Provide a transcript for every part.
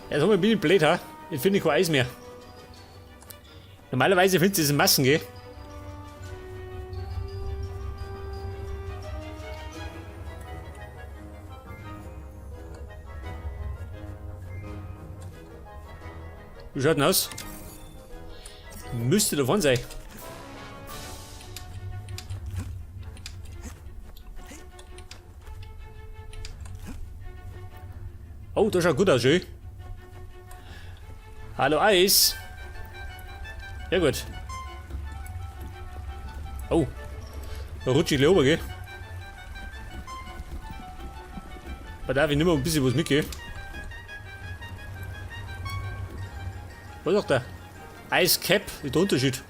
Jetzt haben wir ein bisschen blöd, ha? Jetzt finde ich kein Eis mehr. Normalerweise findest du es in Massen, gell? Wie schaut denn aus? Müsste davon sein. Oh, das schaut gut aus, schön. Hallo Eis. Ja gut. Oh. Da rutsche ich gleich runter, gell? Da darf ich nicht mehr ein bisschen was mitgehen. Was sagt der? Ice Cap ist der Unterschied.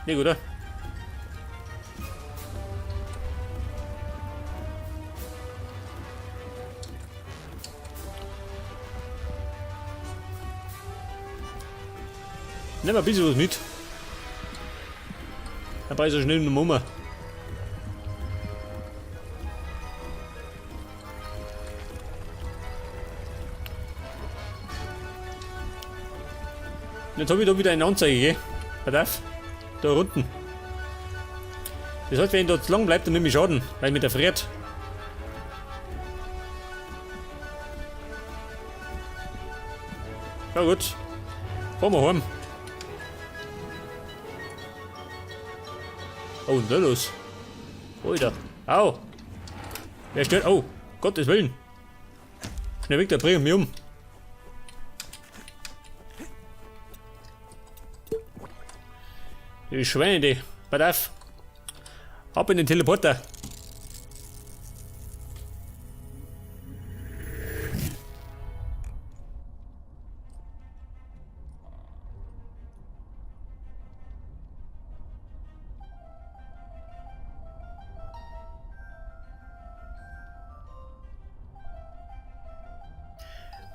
Nicht, oder? Nehmen wir ein bisschen was mit. Dann brauche ich so schnell eine Mummer. Jetzt habe ich da wieder eine Anzeige, gell? Pass auf. Da unten. Das heißt, wenn ich da zu lang bleibt, dann nehme ich Schaden, weil mich der friert. Na gut. Fahren wir heim. Oh, und da los. Alter. Au. Wer steht? Oh, Gottes Willen. Schnell weg, der bringt mich um. Die Schweine, die. Pass auf. Ab in den Teleporter.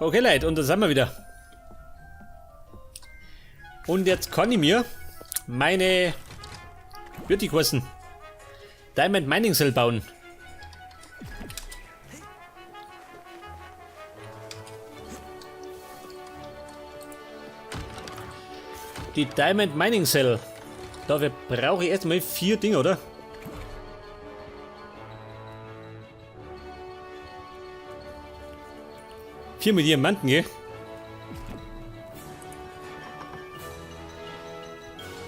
Okay, Leute, und da sind wir wieder. Und jetzt kann ich mir meine Beauty-Kursen Diamond Mining Cell bauen. Die Diamond Mining Cell. Dafür brauche ich erstmal 4 Dinge, oder? 4 mit Diamanten, gell?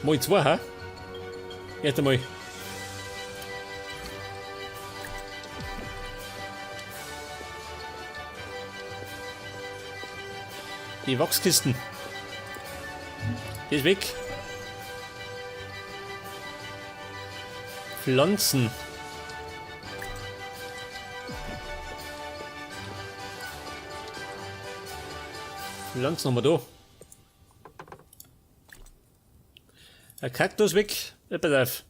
Mal 2, ha? Erst einmal. Die Wachskisten. Die ist weg. Pflanzen. Pflanzen haben wir da. Ein Kaktus weg. Ja, pass auf.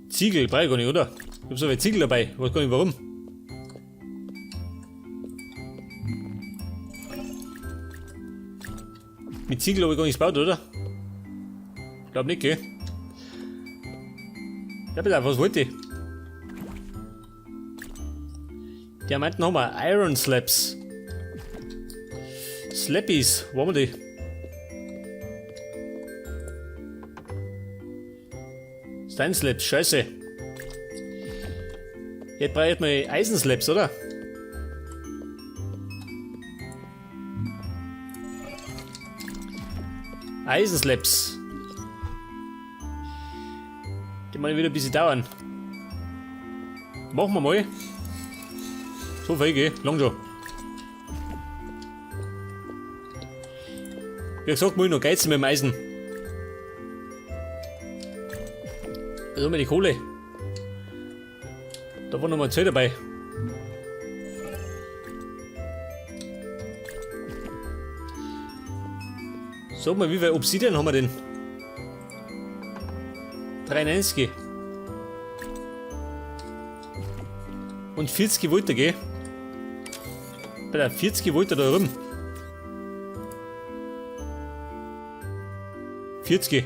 Ziegel brauche ich gar nicht, oder? Ich hab so viel Ziegel dabei. Ich weiß gar nicht warum. Mit Ziegel hab ich gar nichts gebaut, oder? Ich glaub nicht, gell? Ja, bitte, was wollte ich? Diamanten haben wir. Iron Slabs. Slappies, wo haben wir die? Steinslabs, scheiße. Jetzt brauche ich mal Eisenslabs, oder? Eisenslabs. Die mal wieder ein bisschen dauern. Machen wir mal. So viel, gell? Lang schon. Wie gesagt, muss ich noch geizen mit dem Eisen. Da haben wir die Kohle. Da war noch mal Zeug dabei. Sag mal, wie viel Obsidian haben wir denn? 93. Und 40 Volt, gell? Bei der 40 Volt da rum. 40.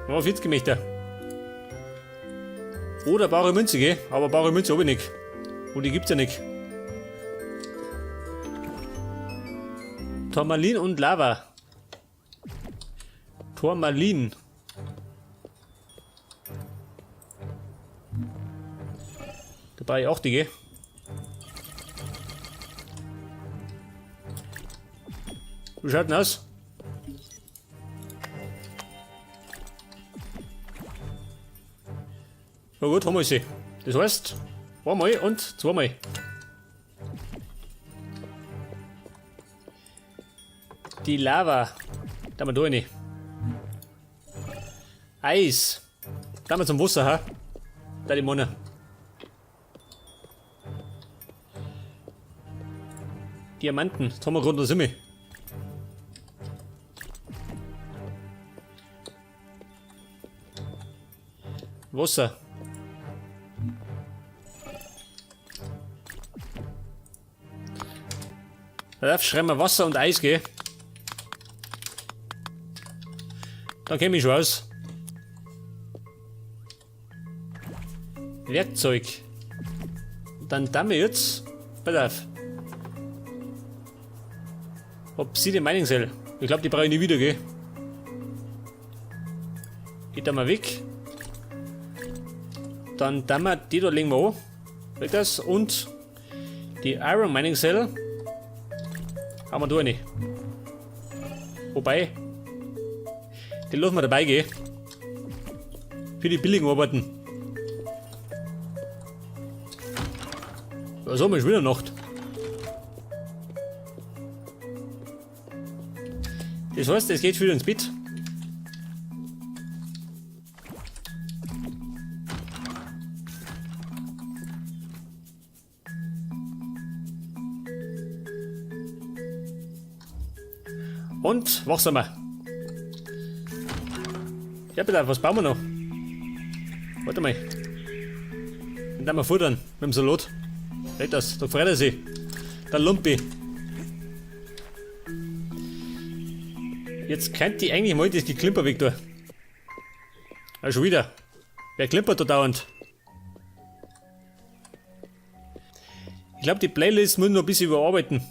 Oh, 40 möchte er. Oder bare Münze, gell? Aber bare Münze hab ich nicht. Und die gibt's ja nicht. Turmalin und Lava. Turmalin. Da brauche ich auch die, gell? Wie schaut denn aus? Na gut, haben wir sie. Das heißt, einmal und zweimal. Die Lava. Da mal da rein. Eis. Da mal zum Wasser, ha? Da die Monne. Diamanten. Das haben wir gerade noch Simme. Wasser. Da darf schreiben wir Wasser und Eis, gell? Dann käme ich schon aus. Werkzeug. Dann da wir jetzt. Pass auf. Obsidian Mining Cell. Ich glaub, die brauche ich nie wieder, gell? Geht da mal weg. Dann da wir die da legen wir an. Weg das. Und die Iron Mining Cell haben wir da eine. Wobei, die lassen wir dabei gehen. Für die billigen Arbeiten. Was haben wir schon wieder Nacht? Das heißt, es geht wieder ins Bett. Und wach sind wir. Ja, bitte, was bauen wir noch? Warte mal. Dann werden wir futtern mit dem Salat. Geht das, da freut er sich. Der Lumpi. Jetzt könnt ihr eigentlich mal das Geklimper weg da. Ah, schon wieder. Wer klimpert da dauernd? Ich glaub, die Playlist muss noch ein bisschen überarbeiten.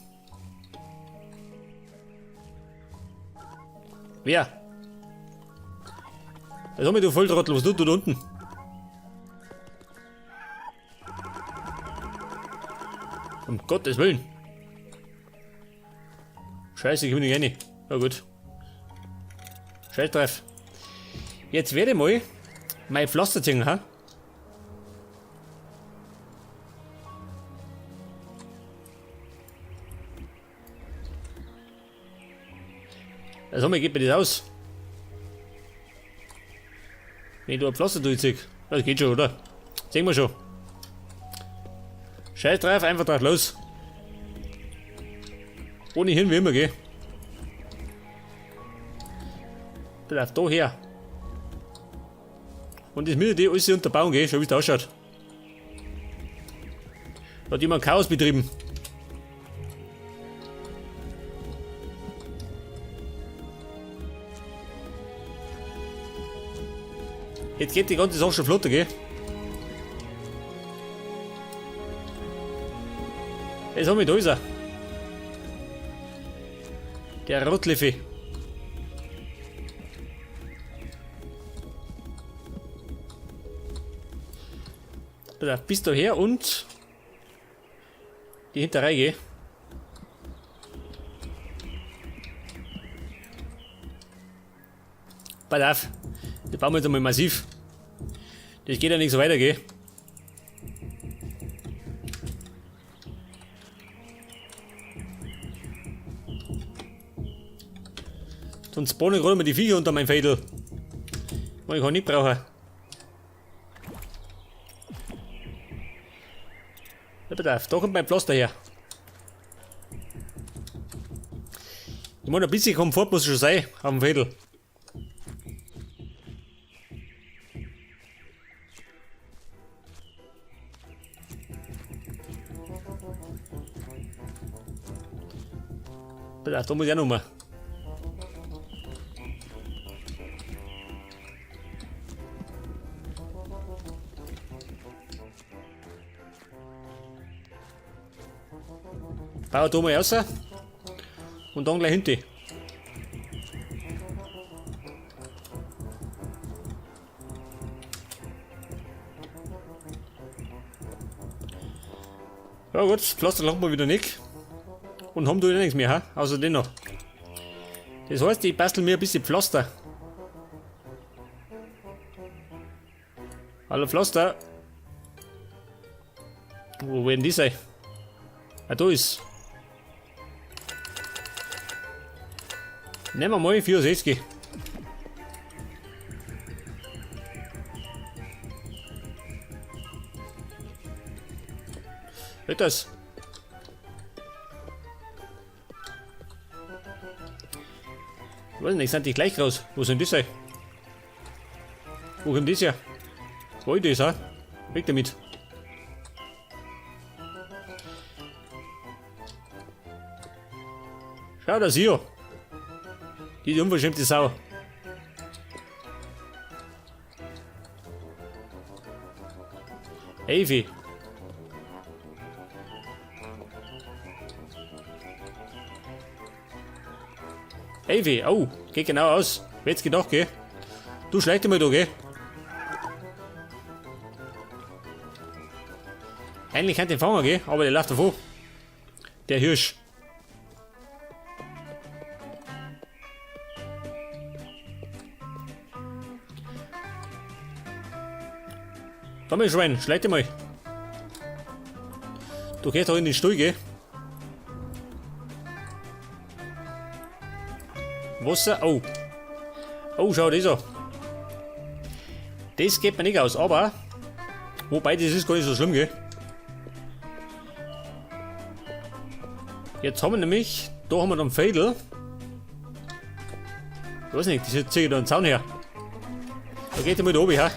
Wer? Was haben wir, du Volltrottel, was tut du da unten? Um Gottes Willen. Scheiße, ich bin nicht rein. Na gut. Scheiß drauf. Jetzt werde ich mal mein Pflaster ziehen, ha? Also, wie geht mir das aus? Wenn ich da ein Pflaster durchziehe. Das geht schon, oder? Sehen wir schon. Scheiß drauf, einfach drauf los. Ohne Hirn wie immer, gell? Lauf da her. Und das müssen die alles unterbauen, gell? Schau, wie es da ausschaut. Da hat jemand Chaos betrieben. Jetzt geht die ganze Sache schon flotter, gell? Jetzt haben wir da ist er. Der Rotliffi. Da bist du her und die Hinterreihe, gell? Pass auf, das bauen wir jetzt einmal massiv. Das geht ja nicht so weiter, gell? Sonst spawnen gerade mal die Viecher unter meinem Fädel. Was ich auch nicht brauche. Ja, pass auf, da kommt mein Pflaster her. Ich meine, ein bisschen Komfort muss schon sein auf dem Fädel. Pass auf, da muss ich auch noch mal. Bau da mal raus. Und dann gleich hinten. Ja gut, Pflaster langt wir wieder nicht. Und haben da nichts mehr, ha? Außer den noch. Das heißt, ich bastel mir ein bisschen Pflaster. Hallo Pflaster. Wo werden die sein? Ah, da ist. Nehmen wir mal 64. Wird das? Ich weiß nicht, sind die gleich groß? Wo sind die sein? Wo kommt das her? Wo ist das, ha? Weg damit. Schau das hier. Die unverschämte Sau. Evi. Evi, oh, geht genau aus. Jetzt gedacht, gell? Du schleich dich mal da, gell? Eigentlich könnte ich ihn fangen, gell? Aber der läuft davon. Der Hirsch. Komm, mein Schwein, schleich dich mal. Du gehst doch in den Stuhl, gell? Wasser, oh. Oh, schau das an. Das geht mir nicht aus, aber... Wobei, das ist gar nicht so schlimm, gell? Jetzt haben wir nämlich... Da haben wir dann Fädel. Ich weiß nicht, das ist jetzt da einen Zaun her. Da geht er mal da oben, ha?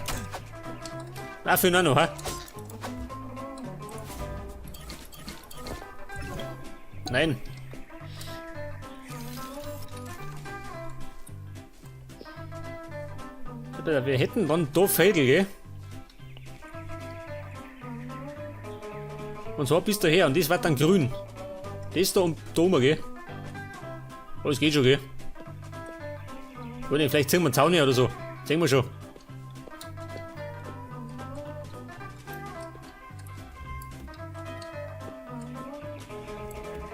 Na, für ihn auch noch, ha? Nein. Wir hätten dann da Fädel, gell? Und zwar bis daher, und das wird dann grün. Das da und da oben, gell? Aber es geht schon, gell? Oder vielleicht ziehen wir einen Zaun her oder so. Sehen wir schon.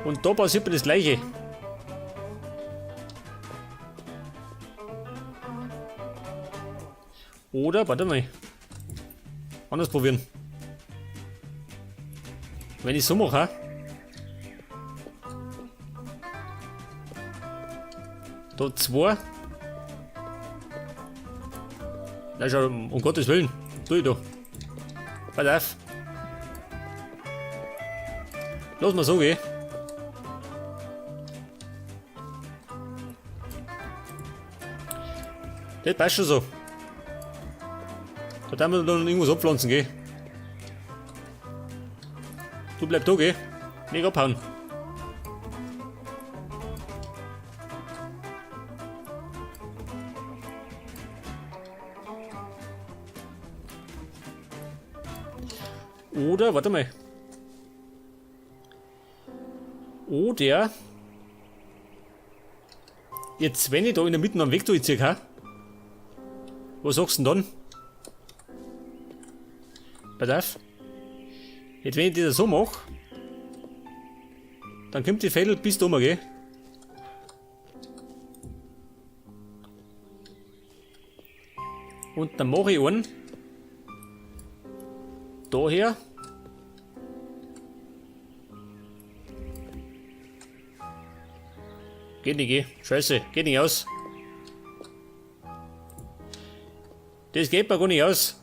Und da passiert mir das Gleiche. Oder, warte mal. Anders probieren. Wenn ich so mache, da zwei. Na schon, um Gottes Willen. Tu ich da. Pass auf. Lass mal so gehen. Das passt schon so. Da haben wir dann irgendwas abpflanzen, gell? Du bleib da, gell? Nicht abhauen. Oder, warte mal. Oder. Jetzt, wenn ich da in der Mitte am Weg durchziehe, ha? Was sagst du denn dann? Pass auf. Jetzt, wenn ich das so mache, dann kommt die Fädel bis da oben, gell? Und dann mache ich einen. Daher. Geht nicht, gell? Scheiße, geht nicht aus. Das geht mir gar nicht aus.